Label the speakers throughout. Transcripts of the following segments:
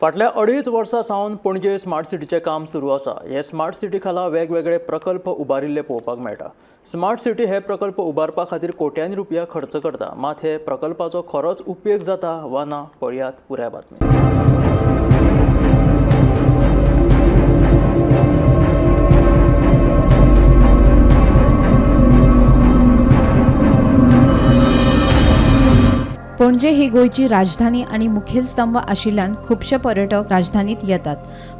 Speaker 1: फाटल्या 2.5 वर्सां सावन पणजे स्मार्ट सिटीचें काम सुरू आसा. हे स्मार्ट सिटी खाला वेगवेगळे प्रकल्प उबारिल्ले पळोवपाक मेळटा. स्मार्ट सिटी हे प्रकल्प उबारपा खातीर कोट्यांनी रुपया खर्च करता, मात हे प्रकल्पाचो खरोच उपेग जाता वा ना, पळयात पुराय बातमी.
Speaker 2: पणजे ही गोंयची राजधानी आनी मुखेल स्तंभ आशिल्ल्यान खुबशे पर्यटक राजधानीत येतात.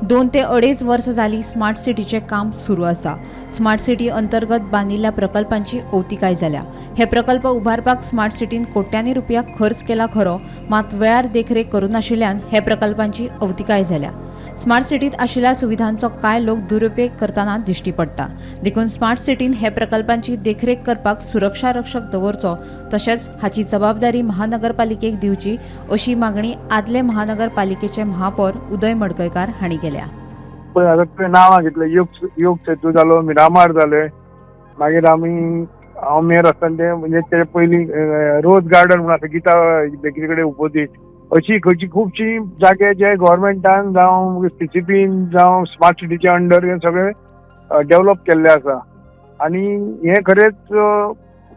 Speaker 2: 2 ते 2.5 वर्सां जालीं स्मार्ट सिटीचें काम सुरू आसा. स्मार्ट सिटी अंतर्गत बांदिल्ल्या प्रकल्पांची अवतिकाय जाल्या. हे प्रकल्प उबारपाक स्मार्ट सिटीन कोट्यांनी रुपया खर्च केला खरो, मात वेळार देखरेख करूं नाशिल्ल्यान हे प्रकल्पांची अवतिकाय जाल्या. स्मार्ट सिटीत आशिल्ल्या सुविधांचो कांय लोक दुरुपेग करतना दिश्टी पडटा. देखून स्मार्ट सिटीन हे प्रकल्पांची देखरेख करपाक सुरक्षा रक्षक दवरचो, तशेंच हाची जबाबदारी महानगरपालिकेक दिवची, अशी मागणी आदले महानगरपालिकेचे महापौर उदय मडकयकार हांणी केल्या.
Speaker 3: पळय आतां तुवें नांवां घेतलें, योग सेतू जालो, मिरामार जालें, मागीर आमी हांव मेयर आसतना ते म्हणजे ते पयलीं रोज गार्डन म्हणून आसा गीता बेकरी कडेन ओपोजीट, अशी खंयची खुबशीं जागे जे गोवोरमेंटान जावं सीसीपीन जावं स्मार्ट सिटीच्या अंडर हे सगळे डेवलप केल्ले आसा. आनी हें खरेंच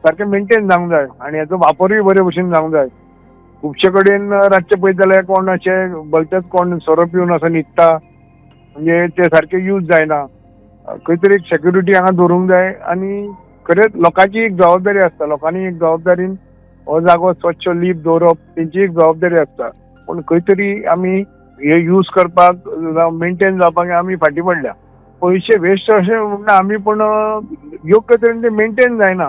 Speaker 3: सारकें मेंटेन जावंक जाय आनी हेचो वापरूय बरे भशेन जावंक जाय. खुबशे कडेन रातचे पळयत जाल्यार कोण अशे भलतेच कोण सोरो पिवन असो न्हिदता, म्हणजे ते सारके यूज जायना. खंय तरी एक सेक्युरिटी हांगा दवरूंक जाय आनी खरेंच लोकांची एक जबाबदारी आसता. लोकांनी एक जबाबदारीन हो जागो स्वच्छ लीप दवरप तेंची एक जबाबदारी आसता. पूण खंय तरी आमी हे यूज करपाक जावं मेंटेन जावपाक आमी फाटीं पडल्या. पयशे वेस्ट अशें म्हणना आमी, पूण योग्य तरेन ते मेंटेन जायना.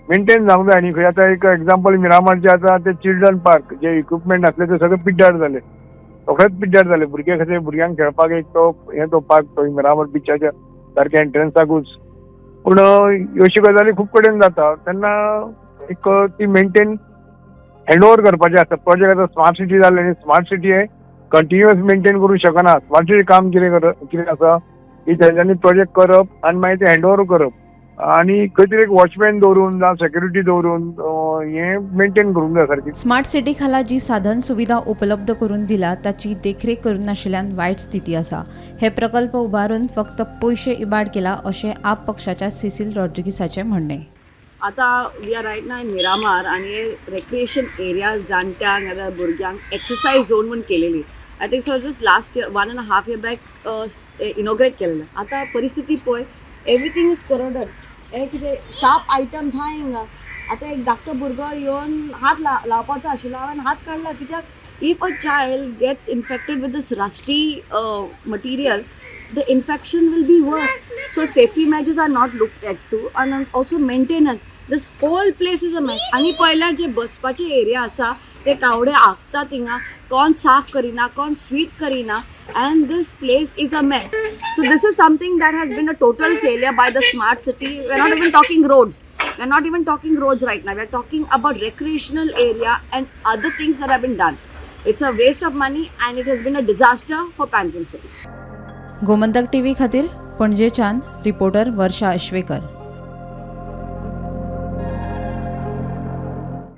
Speaker 3: मेंटेन जावंक जाय. आनी खंय आतां एक एग्जाम्पल मिरामारचे आतां ते चिल्ड्रन पार्क जे इक्विपमेंट आसले ते सगळे पिड्ड्यार जाले, रोखडेच पिड्ड्यार जाले. भुरगे खातीर भुरग्यांक खेळपाक एक तो हे तो पार्क तो मिरामार बिचाच्या सारके एंट्रन्साकूच. पूण अश्यो गजाली खूब कडेन जाता तेन्ना एक ती मेंटेन हँड ओवर करपाचें आसता. प्रोजेक्ट आतां स्मार्ट सिटी जाले न्ही, स्मार्ट सिटी हे कंटिन्युअस मेंटेन करूंक शकना. स्मार्ट सिटी काम कितें आसा की तेंच्यांनी प्रोजेक्ट करप आनी मागीर ते हँड ओवर करप आनी खंय तरी एक वॉचमॅन दवरून जावं सेक्युरिटी दवरून हें मेंटेन करूंक जाय सारकें.
Speaker 2: स्मार्ट सिटी खाला जी साधन सुविधा उपलब्ध करून दिला ताची देखरेख करूं नाशिल्ल्यान वायट स्थिती आसा. हे प्रकल्प उबारून फक्त पयशे इबाड केला, अशें आप पक्षाच्या सिसील रॉड्रिगीसाचें म्हणणें.
Speaker 4: आतां we are right now in Miramar आनी हे रेक्रिएशन एरिया जाणट्यांक नाजाल्यार भुरग्यांक एक्सरसायज झोन म्हूण केलेली. I think so just last year, 1.5 year back inaugurate केलेलें. आतां परिस्थिती पळय, एवरीथींग is कोरोडड. हे कितें शार्प आयटम्स आहा हिंगा. आतां एक धाकटो भुरगो येवन हात लावपाचो आशिल्लो, हांवें हात काडला, कित्याक if a child gets infected with this rusty material, the infection will be worse. So safety measures are not looked at too, and also maintenance. This whole place is a mess. आनी पळयल्यार जे बसपाचे area आसा ते कावडे आगता थिंगा, कोण साफ करिना, कोण स्वीप करिना, and this place is a mess. So this is something that has been a total failure by the smart city. We are not even talking roads. We are not even talking roads right now. We are talking about recreational area and other things that have been done. It's a waste of money and it has been a disaster for Panjim city.
Speaker 2: Gomantak TV खातीर पणजेच्यान reporter वर्षा अश्वेकर.